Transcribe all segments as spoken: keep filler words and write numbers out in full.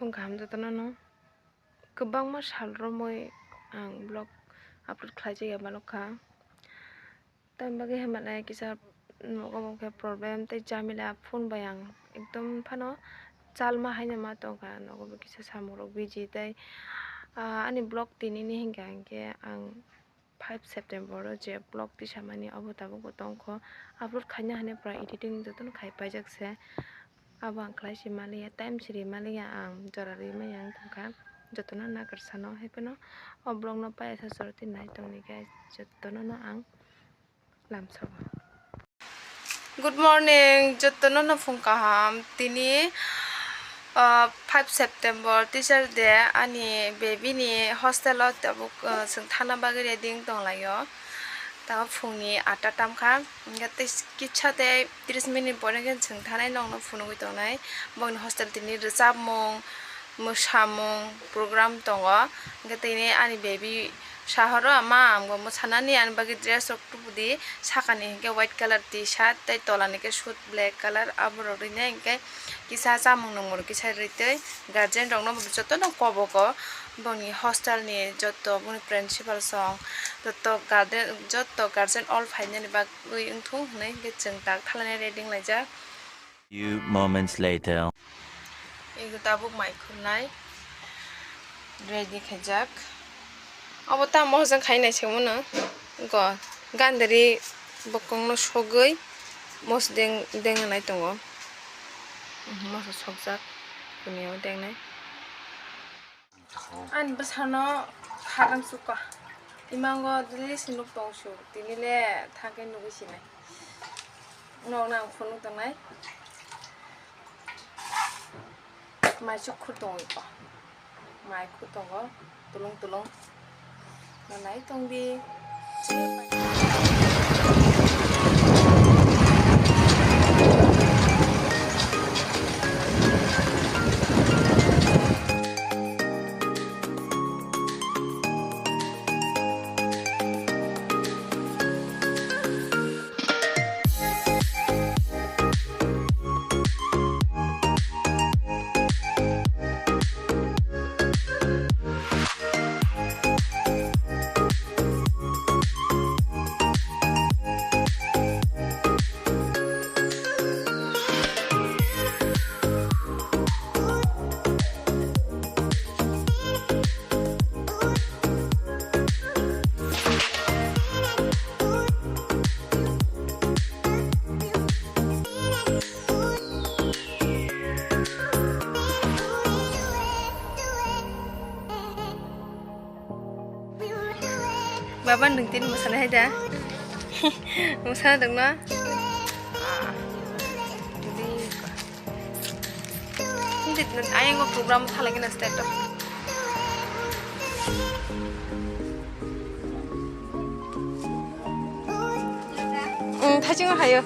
Phung kaham jotono no. Kwbangma sal romwi ang vlog upload khlai jaya manukha. Tamni bagwi hai mane kisa nogo bo khe problem tei jamila phone bai ang ekdom phano chalma haino ma tongkha, nogo bo kisa samung rok busy tei, ah, ani vlog tini ni hinkha hinkhe ang five September o je vlog tisamani obo tabuk bo tongkho, upload khaina hinwi pura editing jotono khai paijak se. Abo ang khlai si maliya, time siri maliya, ang jora rwi maya wng tongkha. Jotono nakarsa no hai phano o vlog no payasa jora twi nai tongni guys, jotono no ang lamsogo. Good morning, jotono no phung kaham. Tini, ah, five September, Teacher Day, ani baby ni hostel o tabuk, ah, chwng thana bagwi ready wng tonglaio. Tamo phungni atta tamkha, hwnkhe tei kisa tei tris minute pore khe chwng thanai nokno phunugwi tongnai. Bongni hostel tini rwchapmung, mwsamung program tongo, hwnkhe tini ani baby sahoro, "Ma, ang bo mwsanani, ani bagwi dress rok tubu di," sakani hinkhe white colour T-shirt tei tolani khe suit black colour, aborok rwinai hinkhe kisa chamung nungmung kisa rwitwi guardian rokno jotono kobogo. Boni hostel ni joto boni principal song joto guardian, joto guardian all phainani bagwi wngthung hinwi hinkhe chwng tak thalainai ready wnglaijak. Few moments later. Ego tabuk mai khulnai ready khaijak. Obo tamo hojang khainai se mano. Go gandari bokongno sogwi mos deng, dengnai tongo. Moso sokjak kuniyo dengnai. Ani bwsano kharang sukha. Imango daily si nuk tong su. Tini le thangkhe nugwi sinai. Nokno ang phunuk tongnai. Mai chuk khur tongo iko. Mai khur tongo. Tulung tulung. Nanai tongdi. Baba nwng tini mwsana hai da? Mwsana dong na? Hindi, ayang ko program thalagi na start to. Hmm, thajing hayo.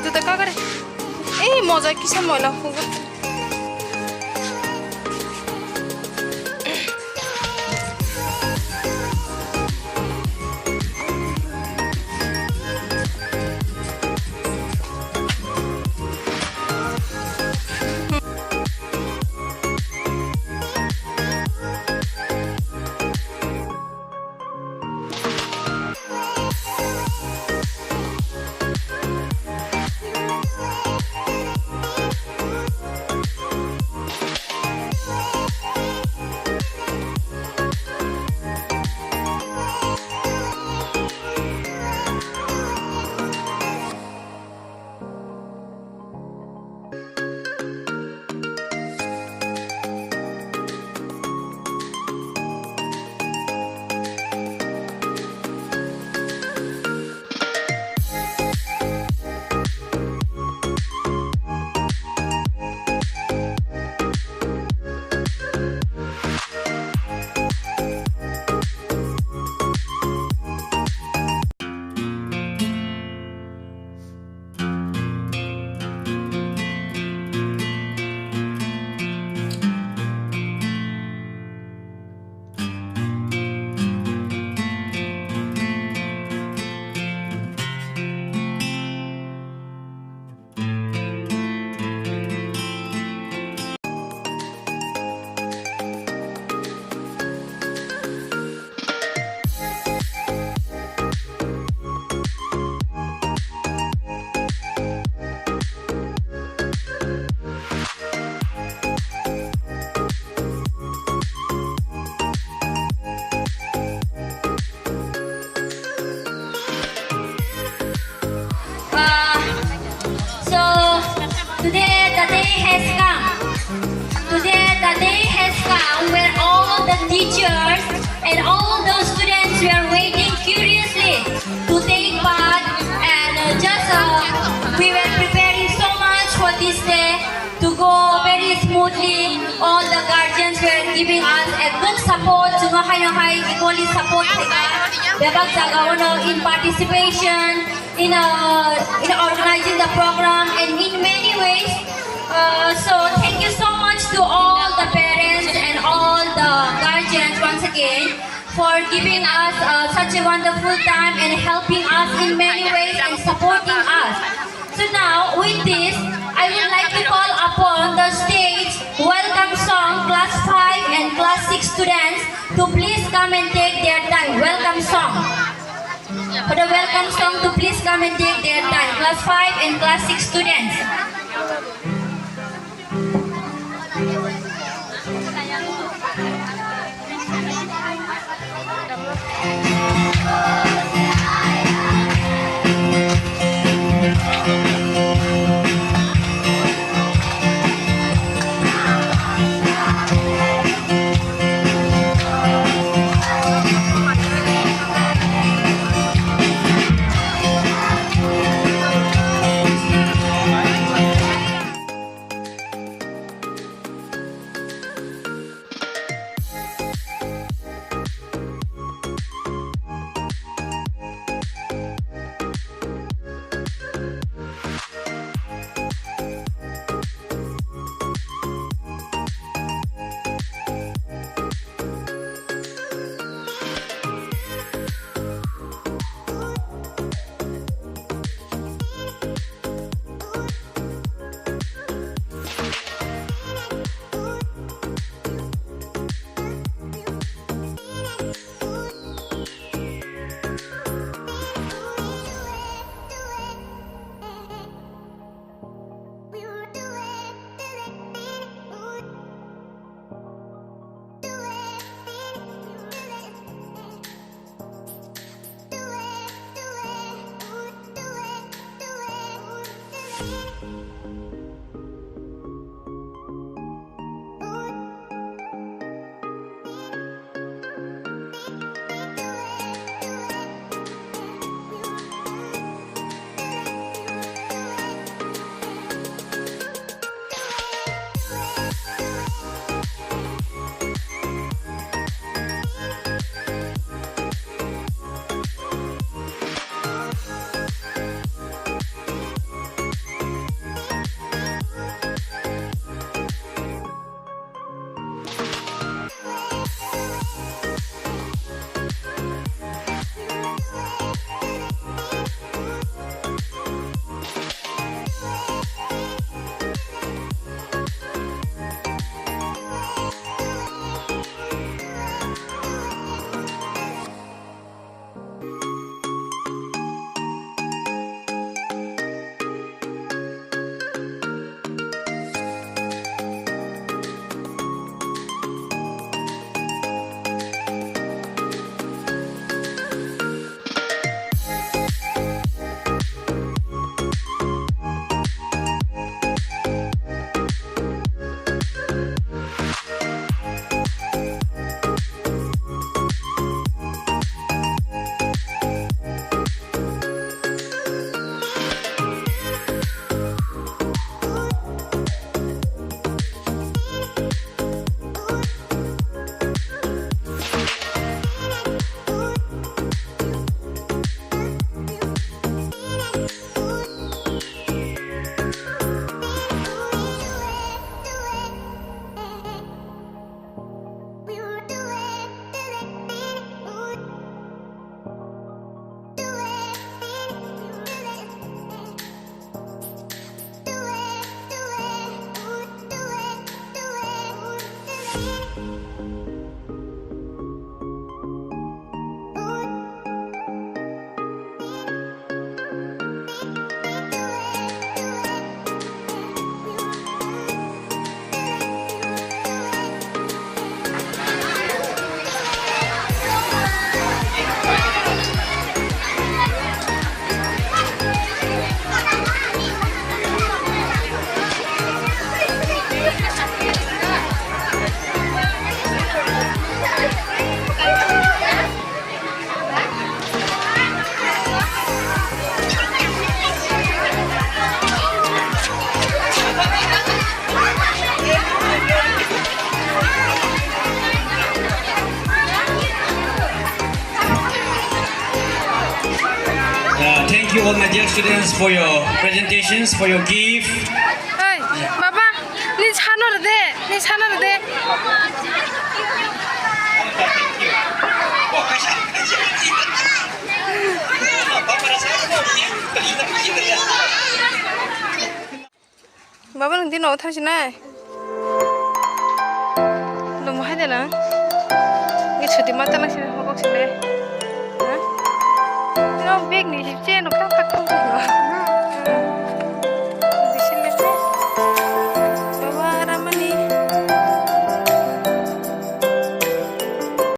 Juta kagare. Eh, moja kisa moila hugo. And all the students were waiting curiously to take part, and, uh, just, uh, we were preparing so much for this day to go very smoothly. All the guardians were giving us a good support. Chwng haino hai equally support khaika. Bebak jaga ono in participation, in, uh, in organizing the program, and in many ways. Uh, so thank you so much to all the parents and all the guardians once again for giving us, uh, such a wonderful time and helping us in many ways and supporting us. So now, with this, I would like to call upon the stage welcome song class five and class six students to please come and take their time. Welcome song. For the welcome song to please come and take their time. Class five and class six students. Students, for your presentations, for your gift. Hey, baba, ni sana de, ni sana de. Baba, nang di nogo thang sinai. Lum hai de nang. Ni chuti mata nang sinai, hokok sinai. Ha? No bag ni je no kha.